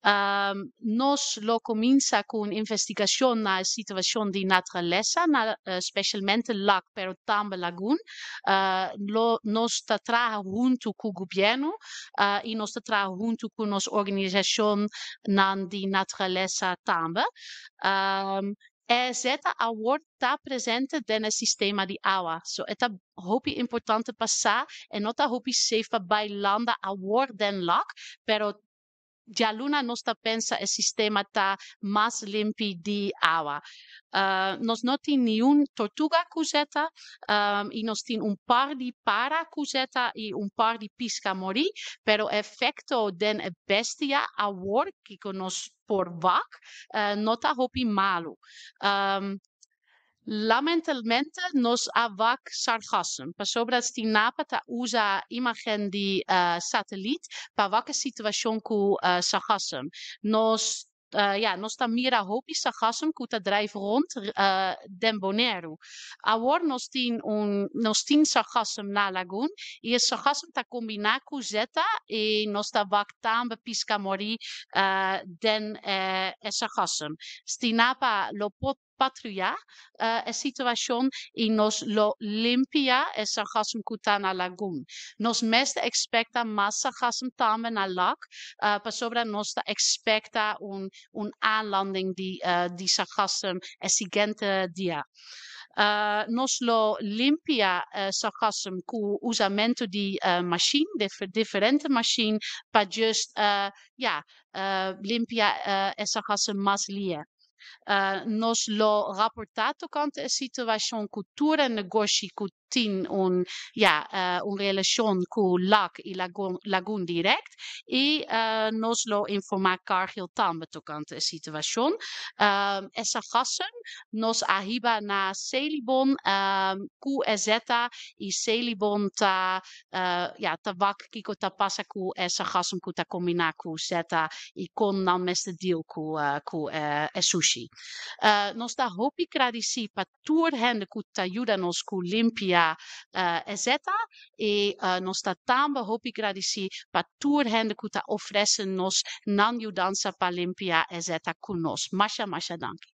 Nos lo cuminsa cu un investigacion na e situacion di naturalesa, na specialmente Lac, pero tambe Lagoon. Nos ta traha hunto cu gobierno y nos ta traha hunto cu nos organisacionnan di naturalesa tambe. E zeta awor ta presente den e sistema di awa. So e ta hopi importante pa sa e no ta hopi safe pa bay landa awor den Lac, pero dialuna nos ta pensa e sistema ta mas limpi di awa. Nos no tin ningun tortuga cu zeta y nos tin un par di para cu zeta y un par di pisca mori, pero efecto den e bestia awor cu nos por wak no ta hopi malo. Lamentablemente nos a wak sargassum. Pasobra Stinapa ta usa imagen di satelliet pa wak e situacion cu sargassum. Ja, nos ta mira hopi sargassum cu ta drijf rond den Bonaire. Awor nos tin sargassum na Lagoon y e sargassum ta combina cu zeta y nos ta wak tambe pisca mori den e sargassum. Stinapa lo por patruya e situacion y nos lo limpia e sargassum cu ta na Lagoon. Nos mes ta expecta mas sargassum tambe na Lac, pasobra nos ta expecta un aanlanding di sargassum e siguiente dia. Nos lo limpia sargassum cu usamento di machine, diferente machine, pa just ja, limpia e sargassum mas lihe. Nos lo raporta tocante e situacion cu tur negoshi cu tin un, ja, un relacion cu Lac y Lagoon direct y nos lo informa Cargill tambe tocante e situacion. E sargassum nos a hiba na Selibon cu e zeta y Selibon ta ja, ta wak kiko ta pasa cu e sargassum cu ta combina cu zeta y con nan mester deal cu e sushi. Nos ta hopi gradeci pa tur hende cu ta yuda nos cu limpia e zeta y nos ta tambe hopi gradeci pa tur hende cu ta ofrece nos nan yudansa pa limpia e zeta cu nos. Masha, masha danki.